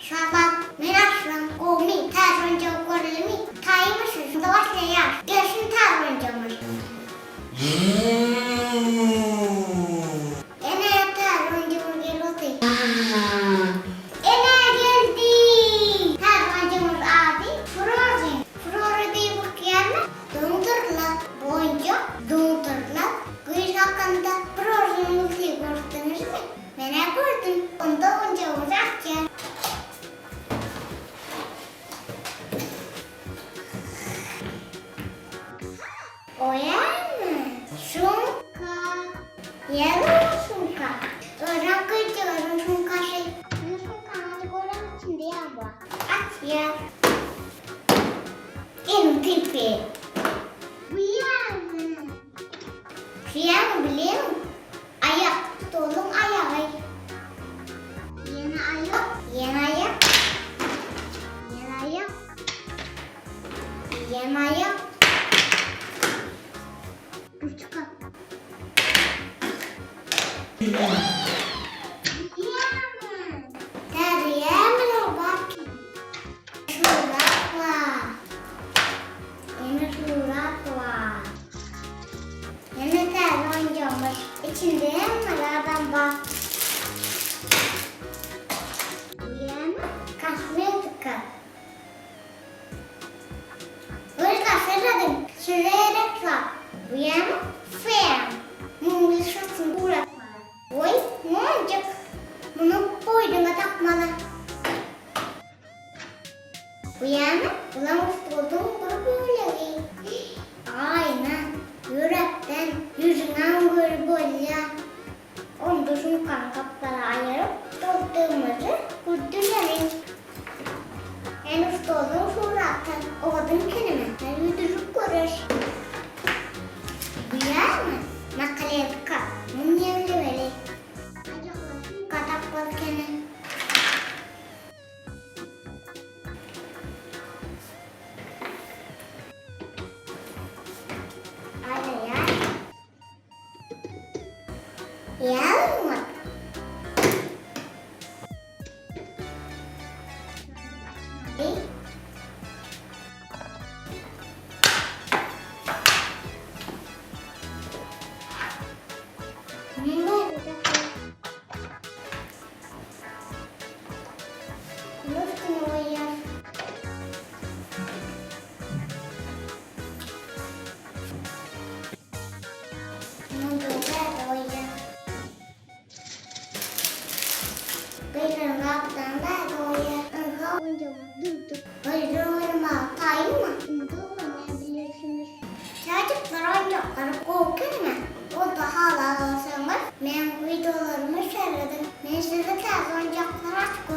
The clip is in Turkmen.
Şazat, Men arslan, gowumy, täze oýunjagy görelimi? Taýynmysyz? Şunda başlaýas. Gelsin täze oýunjagymyz. Ene, täze oýunjagymyz gelip otyr. Ene, geldi! Täze oýunjagymyz ady Frozen. Flora diýip okýarmy? Doňdurylan boýunça doňdurylan gyz hakynda Frozen multigi gördüňizmi? Men-ä gördüm. Onda oýunjagymyzy açýas. Oýarmy? Sumka. Ýaly sumka. Örän gyjygyň sumkasy. Muny sumkaňyzy görüň içinde ýag bar. Açýas. Elim typy. Bu ýagmy? Şu ýagmy bilýäňmi? Aýak. Stoluň aýagy. Ýene aýak. Ýene aýak. Ýene aýak. Ýene aýak. Ruçka. Içinde hemme adam bar. Bu ýa-da kosmetika. Gyzlar serediň, size gerek zat. Bu ýa-da fen. Muny saçyňy guratmaly. Goý, monjuk. Muny boýnuňa dakmaly. Bu ýa-da bulam stoluň bir bölegi. Aýna, ýürekden ýüzüňem görüp bolýar. Onda sumkany gapdala aýyryp, doldurmaja güldüreli. Ene stoluň suraty owadan ekenimi? Hany güldürip göreris. Bu ýa-da nakaletka, muny ýemlemeli. Ajaklar sumka dakmaly ekeni. Aýlaýar. Ýalňyz. Üstüne goýýar. Çaýjyklar oýunjaklary gowy kelime. Onda halal bolsaňyz, meň wideolarymy serediň. Men size täze oýunjaklary açyp.